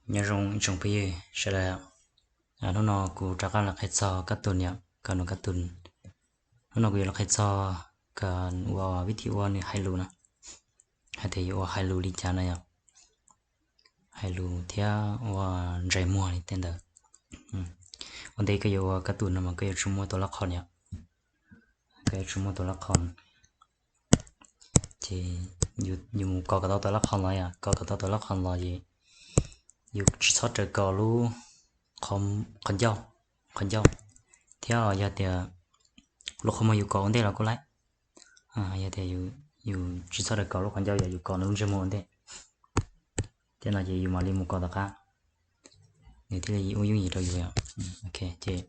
Nyob zoo ib tsoom phooj ywg sawv daws, hnub no kuv rov qab los qhia txog kab tus yom, kab tus, kab tus. Hnub no kuv yuav los qhia txog kom ua vib thi ua nws hais lus na, hais tias yuav ua hais lus li cas no yom, hais lus thiab ua ntsais muag li tej ntawd. Ua ntej koj yuav ua kab tus no mas koj yuav tsum muaj tus lab qhos yom, koj yuav tsum muaj tus lab qhos. Ces yus mus kos kom tau tus lab qhos los yom, kos kom tau tus lab qhos los ces yus tsis txhob raws kos lub qhov ncauj, qhov ncauj, thiab yog tias lub qhov muag yus kos ua ntej los kuj laib. Yog tias yus tsis txhob raws kos lub qhov ncauj, yog yus kos nws lub ntsej muag ua ntej, tej no ces yus mam li mus kos tom qab, nws thiaj li ua yooj yim rau yus. Ces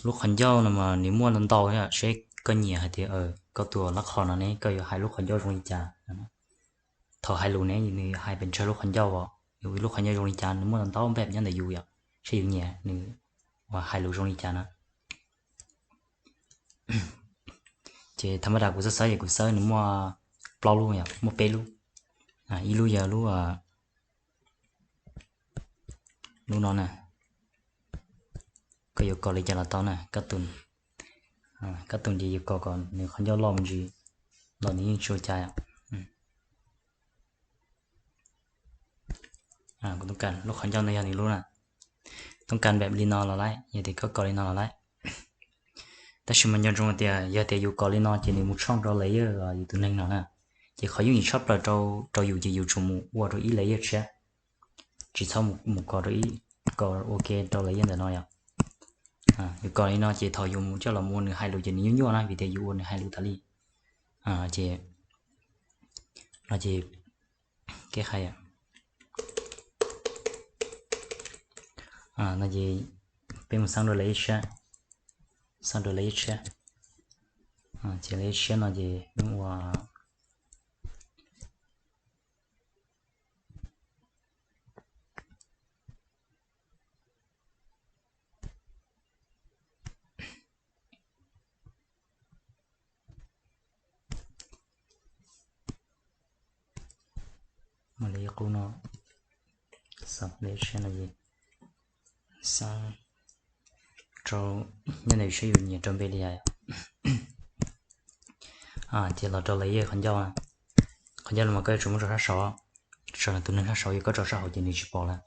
lub qhov ncauj no mas nws muaj ntau ntau, seb koj nyiam hais tias koj tus lab qhos no ne koj yuav hais lub qhov ncauj zoo li cas. Thaum hais lus ne nws hais pes tsawg lub qhov ncauj os, yus lub qhov ncauj zoo li cas nws muaj ntau npej nyob ntawm yus yom, seb yus nyiam nws uas hais lus zoo li cas na. Ces tha ma das kuv xav xav ces kuv xav nws muaj plaub lub yom, muaj peb lub. Ib lub yog lub, lub no na, koj yuav kos li cas los tau na, kab tus, kab tus ces yus kos kom nws qhov ncauj loj me ntsis los nws yeej tsis ua cas. Kuv toob kas lub qhov ncauj no yog nws lub na, toob kas npem li no los laib, yog tias koj kos li no los laib. Tab sis mas nco ntsoov tias yog tias yus kos li no ces nws mus tshooj rau layer yus tus neeg no na, ces qhov yooj yim tshaj plaws rau yus ces yus tsum mus ua rau ib layer tshiab, tsis txhob mus kos rau ib, kos ua ke rau layer ntawm no yom. Yus kos li no ces thaum yus mus coj los mus ua nws hais lus ces nws nyuaj nyuaj na, vim tias yus ua nws hais lus tas li. Ces no ces kev hais no ces peb mus xab rau layer tshiab, xab rau layer tshiab, ces layer tshiab no ces peb mus ua Mus li qub no, xab li tshiab no ces xab rau, nyob ntawm yus saib yus nyiam rau npe li cas. Ces los rau layer qhov ncauj, qhov ncauj no mas koj yuav tsum muab tso sab saud, tso tus neeg sab saud, yog koj tso sab hauv ces nws tsis pom lawm.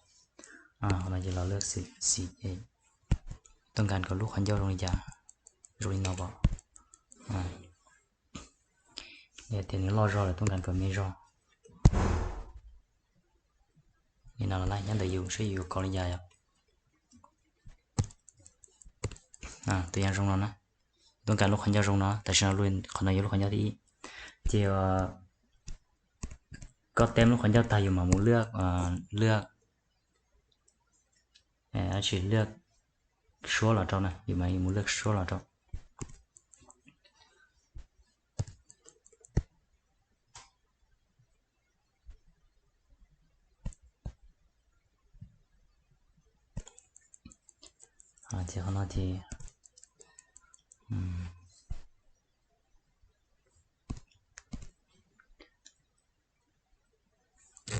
Qhov no ces los lwaj xim, toob kas kom lub qhov ncauj zoo li cas, zoo li no pom. Yog tias nws loj zog lawm toob kas kom me zog. Li no los laib, nyob ntawm yus saib yus yuav kos li cas yom. Tus yam zoo no na, toob kas lub qhov ncauj zoo no, tam sim no qhov no yog lub qhov ncauj thib ib. Ces koj teb lub qhov ncauj tag yus mam mus lwaj, lwaj, tsis lwaj suab los rau na, yus mam mus lwaj suab los rau. Ces qhov no ces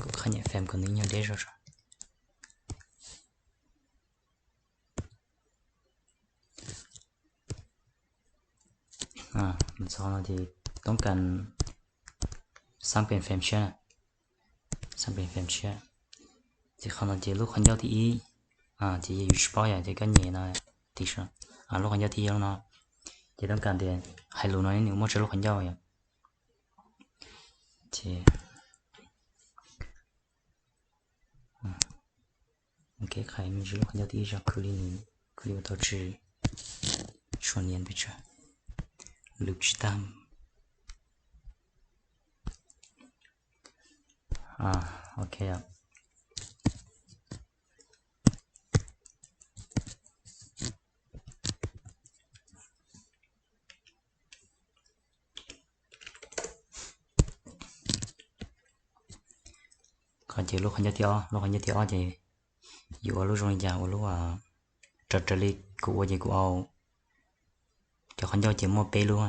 kuv qhab nyem fem kom nws nyuag deb zog tso. Txog no ces toob kas xab pem fem tshiab, xab pem fem tshiab. Ces qhov no ces lub qhov ncauj thib ib, ces yog yus tsis paub yom, ces koj nyem no, lub qhov ncauj thib ib no, ces toob kas tias hais lus no nws muaj tsawg lub qhov ncauj yom. Ces kev hais me ntsis lub qhov ncauj thib ib zog khwv li, khwv li ua tau tsis tshua nias pes tsawg, lwm tsis tag. Ok, qhov ces lub qhov ncauj thib ob, lub qhov ncauj thib ob ces yus ua lub zoo li cas, ua lub, raws raws li kuv ua ces kuv ua cov qhov ncauj ces muaj peb lub.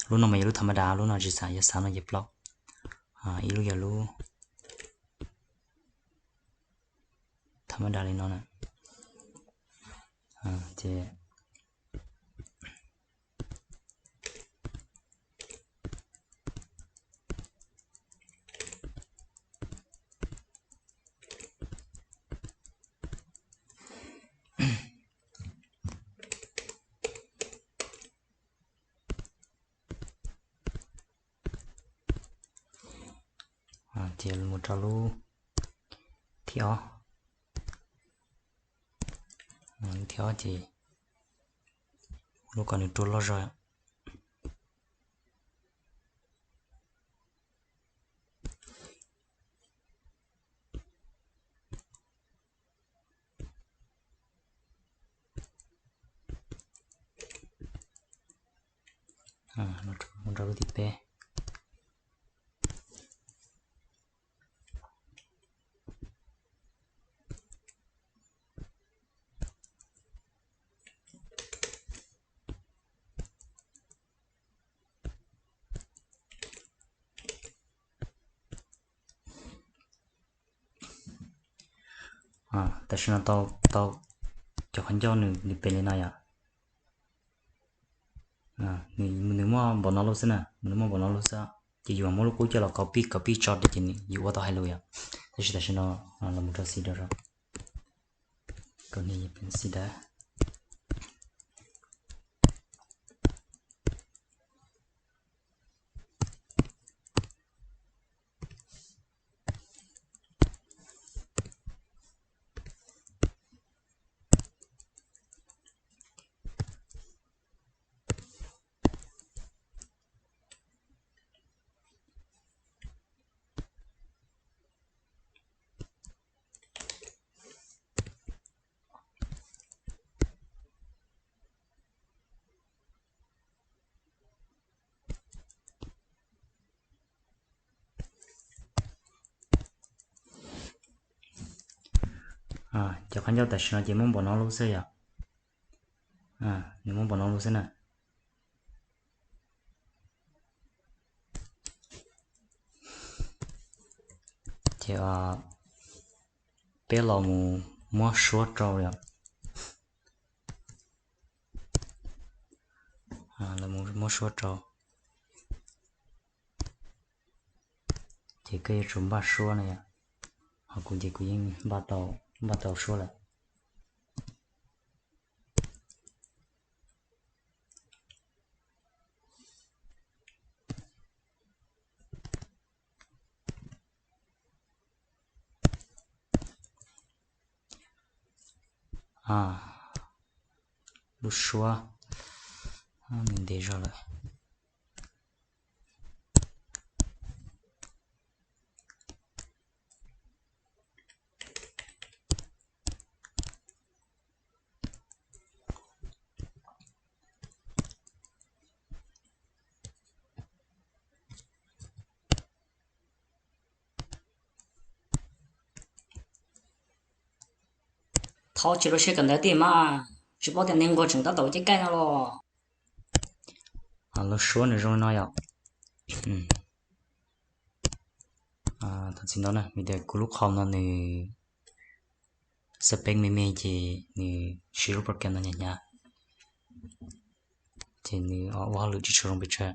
Lub no mas yog lub tha ma da, lub no tsis xav, yog xav no ces plaub. Ib lub yog lub Thaum muab dag li no na, ces ces mus rau lub thib ob. Lub thib ob ces lub kom nws rua loj zog. Mus rau lub thib peb. Tam sim no tau, tau cov qhov ncauj nws li pem li no yom. Nws muaj npaum no lub xwb na, nws muaj npaum no lub xwb. Ces yus muab lub qub coj los copy, copy tso ces yus ua tau hais lus yom. Tab sis tam sim no los mus rau xi da, kom nws xi da. Cov qhov ncauj tam sim no ces muaj npaum no lub xwb yom. Nws muaj npaum no lub xwb na. Ces peb los mus muab suab rau yom. Los mus muab suab rau. Ces koj yuav tsum npaj suab na yom. Ho kuv ces kuv yeej npaj tau suab lawm. Lub suab nws ntev zog lawm. Thov tsis lub siab kawm ntawv tij mas, tsis paub tias neeg nquag tseem tab tom ua caj kaij no los. Lub suab nws zoo li no yom. Thov txim ntau na, vim tias kuv lub qhov no nws xab peeb me me ces nws siv lub program no hnyav hnyav, ces nws ua hauj lwm tsis tshua zoo pes tsawg.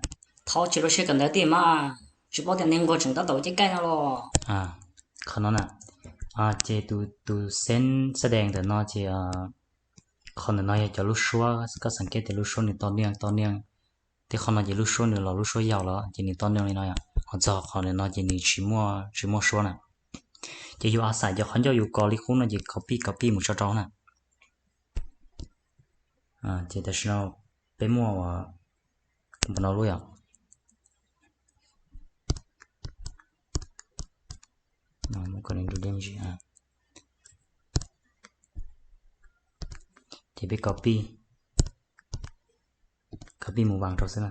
Thov tsis lub siab kawm ntawv tij mas, tsis paub tias neeg nquag tseem tab tom ua caj kaij no los. Qhov no na, ces tus xeeb xab dees ntawm no ces qhov ntawm no yog cov lub suab, koj xav kev tias lub suab nws to niaj to niaj. Tej qhov no ces lub suab nws los lub suab yaus los ces nws to niaj li no yom. Ho txog qhov ntawm no ces nws tsis muaj, tsis muaj suab na. Ces yus a xais cov qhov ncauj yus kos li qub no ces copy copy mus tso rau na. Ces tam sim no peb muaj npaum no lub yom. Ces peb copy, copy mus vas rau xwb na.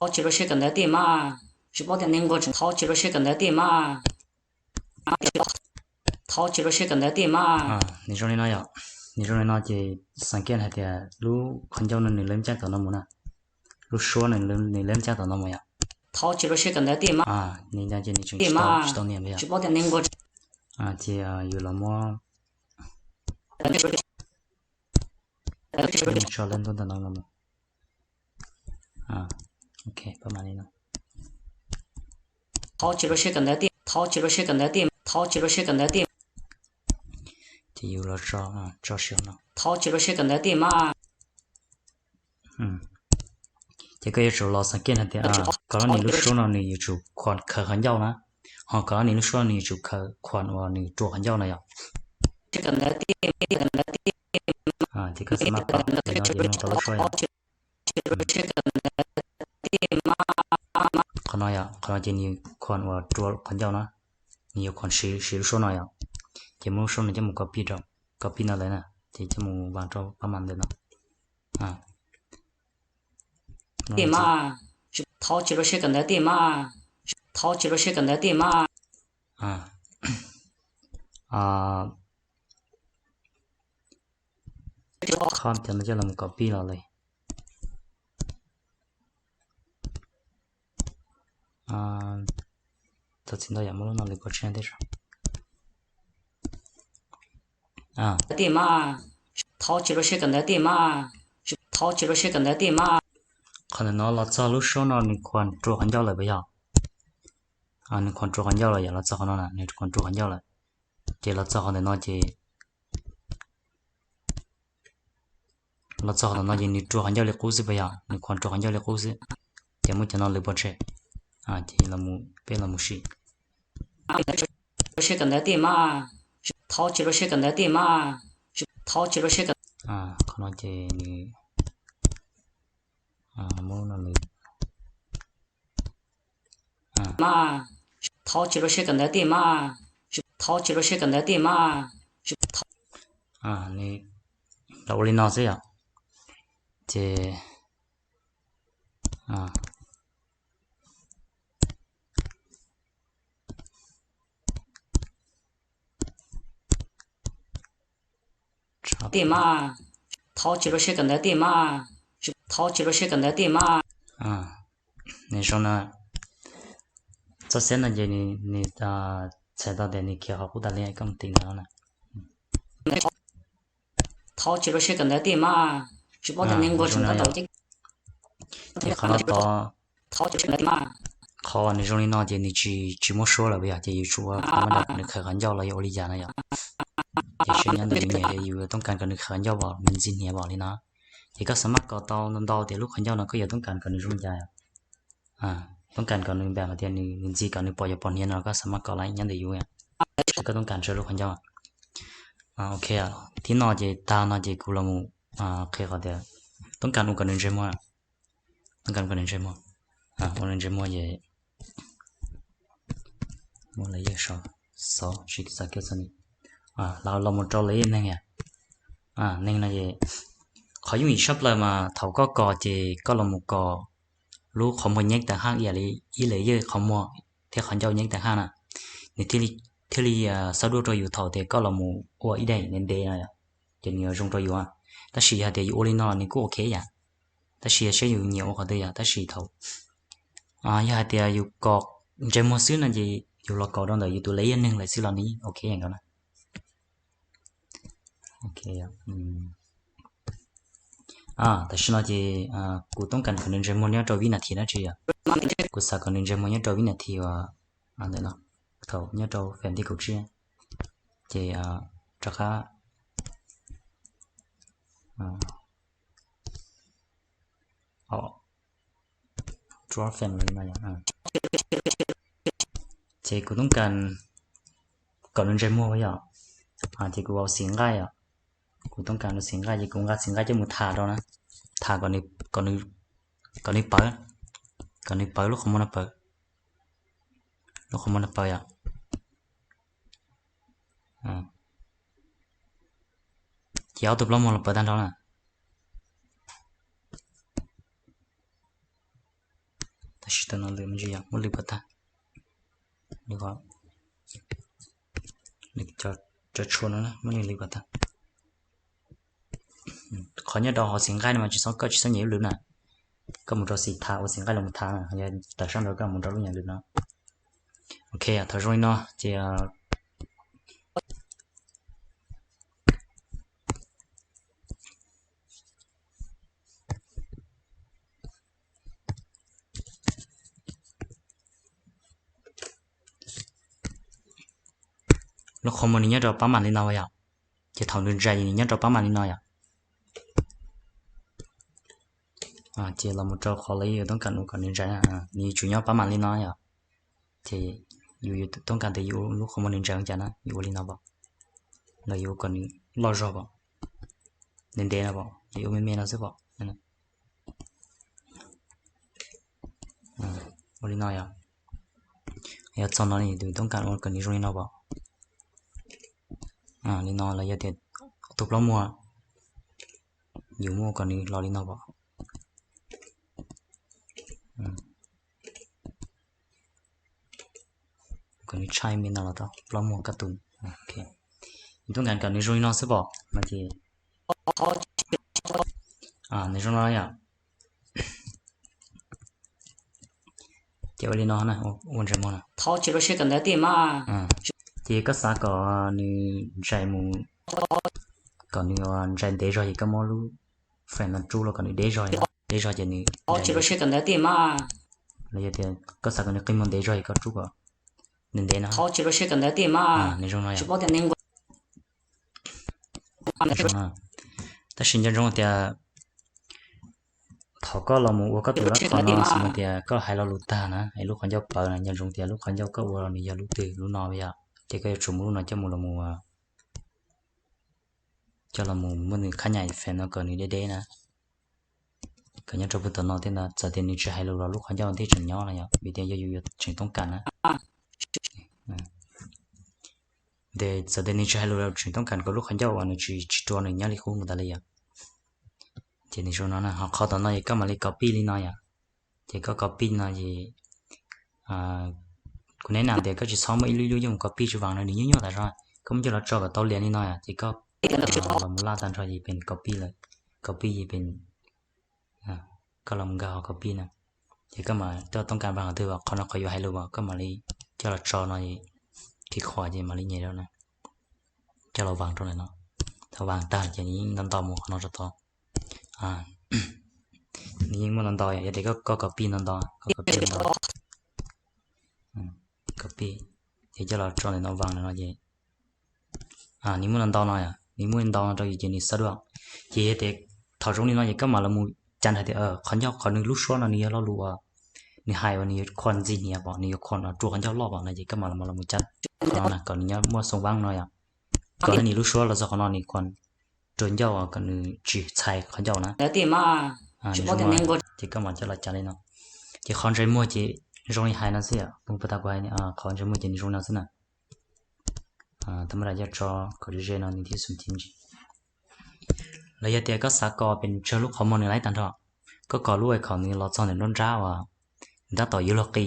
Thov tsis lub siab kawm ntawv tij mas, tsis paub tias neeg nquag tseem thov tsis lub siab kawm ntawv tij mas. Thov tsis lub siab kawm ntawv tij mas. Nws zoo li no yom, nws zoo li no ces xav kiaj hais tias lub qhov ncauj no nws leb caj tom no mus na, lub suab no nws leb caj tom no mus yom. Thov tsis lub siab kawm ntawv tij mas, nws no ces nws tseem tsis tau nias li yom. Tsis paub tias neeg nquag. Ces yus los muab, tso leb ntuj ntawm no los. Ok, pab mam li no. Thov tsis lub siab kawm ntawv tij, thov tsis lub siab kawm ntawv tij, thov tsis lub siab kawm ntawv tij. Ces yus los tso, tso siav no. Thov tsis lub siab kawm ntawv tij mas. Ces koj yuav tsum los xav kiaj hais tias kom los nws lub suab no nws yuav tsum khuam khaws qhov ncauj na, ho kom los nws lub suab no nws yuav tsum khaws khuam uas nws rua qhov ncauj no yom. Ces koj xav maj kom li no ces nws tau lub suab yom. Qhov no yom, qhov no ces nws khuam uas rua qhov ncauj na, nws yuav khuam siv lub suab no yom. Ces muab lub suab no coj mus copy rau, copy no lawm na, ces coj mus vas rau pab mas ntawm no. Tij mas, thov tsis lub siab kawm ntawv tij mas, thov tsis lub siab kawm ntawv tij mas. Qhov no coj los copy los li. Txhob txhim ntau yam, muab lub no lwv pov tseg tej zaum. Tij mas, thov tsis lub siab kawm ntawv tij mas, thov tsis lub siab kawm ntawv tij mas. Qhov ntawm no los txog lub suab no nws khuam rua qhov ncauj lawm puas yog? Nws khuam rua qhov ncauj lawm yom, los txog qhov no na, nws khuam rua qhov ncauj lawm. Ces los txog qhov ntawm no ces, los txog qhov ntawm no ces nws rua qhov ncauj li qub xwb puas yog? Nws khuam rua qhov ncauj li qub xwb. Ces muab cov no lwv pov tseg. Ces peb los mus sim. Lub siab kawm ntawv tij mas, thov tsis lub siab kawm ntawv tij mas, thov tsis lub siab kawm. Qhov no ces nws, muab no lwv. Mas, thov tsis lub siab kawm ntawv tij mas, thov tsis lub siab kawm ntawv tij mas. Nws los ua li no xwb yom. Ces tij mas, thov tsis lub siab kawm ntawv tij mas, thov tsis lub siab kawm ntawv tij mas. Nws zoo no, txoj xeeb no ces nws txhais tau tias nws khiav qhov qub tas li, koj mus tim ntawd na. Thov tsis lub siab kawm ntawv tij mas, tsis paub tias neeg nquag tseem tab tom. Qhov no tod, qhov nws zoo li no ces nws tsis, tsis muaj suab lawm puas yog? Ces yus tsum ua qhov maj dam kom nws khaws qhov ncauj los yog ua li cas no yom. Ces seb nyob ntawm yus nyiam, yus toob kas kom nws khaws qhov ncauj pom, nws ntxi hniav pom li no. Ces koj xav maj kom tau ntau ntau tias lub qhov ncauj no koj yuav toob kas kom nws zoo li cas yom. Toob kas kom nws npam hais tias nws ntxi kom nws pom yuav pom hniav no koj xav maj kom los nyob ntawm yus. Seb koj toob kas ntshe lub qhov ncauj. Ok, thib no ces tag no ces kuv los mus qhia qhov tias toob kas ua kom nws ntsej muag, toob kas ua kom nws ntsej muag, ua nws ntsej muag ces muab lawv yeej so, xov tsis xav kiag txog ni. Los mus rau lawv yeej neeg, neeg no es qhov yooj yim tshaj plaws mas thaum koj kos ces koj los mus kos lub qhov muag nyeeb tawm haj ib yam li ib lawv yeej qhov muag thiab qhov ncauj nyeeb tawm haj na, nws thiaj li xav duaj rau yus thaum tias koj los mus ua ib daim ntev ntev no, ces nws yuav zoo rau yus. Tab sis yog hais tias yus ua li no nws kuj ok yam, tab sis seb yus nyiam ua qhov twg yom. Tab sis thaum yog hais tias yus kos ntsej muag xwb no ces yus los kos rau ntawm yus tus lawv yeej neeg lawm xwb los nws ok yam nkaus na. Tam sim no ces kuv toob kas kom nws ntsej muag nyob rau vib nas this dab tsi yom. Kuv xav kom nws ntsej muag nyob rau vib nas this uas ntawm no, thaum nyob rau fem tij kaum tsib, ces rov qab Ces kuv toob kas kom nws ntsej muag yom, ces kuv ua xim nqaij yom. Kuv toob kas nws xim nqaij ces kuv nqa xim nqaij coj mus tham rau na, tham kom nws pawv, kom nws pawv lub qhov muag no pawv, lub qhov muag no pawv yom. Ces ob tug plaub muag los pawv tag nrho na. Tsis tau no lwm me ntsis yog muab lwm kom tag. Lwm, cov tshua no muab lwm kom tag. Qhov nyob rau hauv xim nqaij no mas tsis txhob, koj tsis txhob nyem lub lwm na. Koj mus rau xim thav, ua xim nqaij los mus thav na, yog tawm sab nraud koj mus rau lub nyem lwm no. Ok, thaum zoo li no ces lub qhov muag nws nyob rau pab mam li no yom. Ces thaum nws ntsais nws nyob rau pab mam li no yom. Ces los mus rau qhov lawv yuav toob kas ua kom nws ntsais na, nws yuav tsum nyob pab mam li no yom. Ces yus yuav toob kas tias yus lub qhov muag nws ntsais ua cas na, yus ua li no pom, los yus ua kom nws loj zog pom, ntev ntev no pom, yus ua me me no xwb pom. Ua li no yom. Yog txog no yus toob kas ua kom nws zoo li no pom. Li no los yog tias tus plaub muag yus muab ua kom nws los li no pom. Kom nws tshaib me no los tau, plaub muag kaj tus. Yus toob kas kom nws zoo li no xwb pom no ces nws zoo no yom. Ces ua li no na, ua ntsais muag na. Ces koj xav kom nws ntsais mus, kom nws ntsais ntev zog ces koj muab lub frame no rub los kom nws deb zog, deb zog ces nws los yog tias koj xav kom nws qi muag ntev zog ces koj rub kom nws ntev no. Nws zoo no yom. Tab sis nco ntsoov tias thaum koj los mus ua koj tus lab qhov no, xws li tias koj hais lo lus tag na es lub qhov ncauj pawv na, nco ntsoov tias lub qhov ncauj koj ua los nws yog lub twg, lub no yom, ces koj yuav tsum muab lub no coj mus los mus, coj los mus muab nws khab nyam frame no kom nws deb deb na. Kom nyob rau puag tom no thiab ntag, txawm tias nws tsis hais lus los lub qhov ncauj thiaj tseem nyob no yom, vim tias yog yus yuav tseem toob kas na. Ces txawm tias nws tsis hais lus los tseem toob kas kom lub qhov ncauj uas nws tsis, tsis rua nws nyob li qub mus tas li yom. Ces nws zoo no na, ho qhov tom no ces koj mam li copy li no yom. Ces koj copy no ces kuv neb nam tias koj tsis txhob muab ib lub ib lub coj mus copy tsis vaas no, nws nyuaj nyuaj tas zog. Koj muab coj los tso kom tau lias li no yom, ces koj los mus laj tag nrho ces pem copy lawm. Copy ces pem, koj los mus nkag hauv copy na. Ces koj mam coj toob kas vaas qhov twg, qhov no qhov yuav hais lus as, koj mam li coj los tso no, thib qhuas ces mam li nyem rau na, coj los vaas rau ntawm no. Thaum vaas tag ces nws yeej ntau ntau mus qhov no rau tod. Nws yeej muaj ntau ntau, yog tias koj copy ntau ntau, koj copy ntau, copy, ces coj los tso ntawm no vaas ntawm no ces nws muaj ntau ntau no, nws muaj ntau no rau yus ces nws xab duaj. Ces yog tias thaum zoo li no ces koj mam los mus cav hais tias qhov ncauj qhov nws lub suab no nws yog lo lus uas nws hais uas nws yuav khuam ntxig hniav pom, nws yuav khuam rua qhov ncauj loj pom no ces koj mam los mus cav qhov no na kom nws nyob muaj xoom vaab no yom. Kom nws lub suab los txog qhov no nws khuam rua ncauj kom nws tsis txhais qhov ncauj na. Ces koj mam coj los cav li no. Ces qhov ntsais muag ces zoo li hais no xwb yom, puag ta kuv hais qhov ntsais muag ces nws zoo li no xwb na. Tau muab dam coj tso kom ze ze no nws thiaj xum tib ntsis. Los yog tias koj xav kom pes tsawg lub qhov muag nws laib tag nrho, koj kom lub icon nws los txog ntawm nruab nrab uas nws tab tom yuav luag qi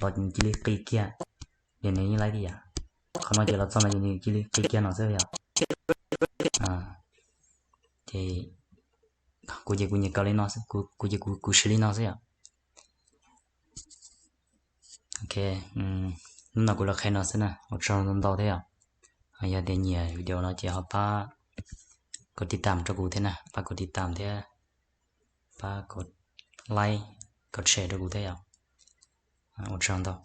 los cia li qi kiag, ces nws yeej laib tib yam. Qhov no ces los txog no ces nws cia li qi kiag no xwb yom. Ces kuv ces kuv nyiam kaw li no, kuv ces kuv siv li no xwb yom. Ok, hnub no kuv los qhia no xwb na, ua tsaug ntau ntau thiab yom. Yog tias nyiam video no ces ho pab kom tiv tam rau kuv thiab na, pab kom tiv tam thiab pab kom like, kom share rau kuv thiab yom. Ua tsaug ntau.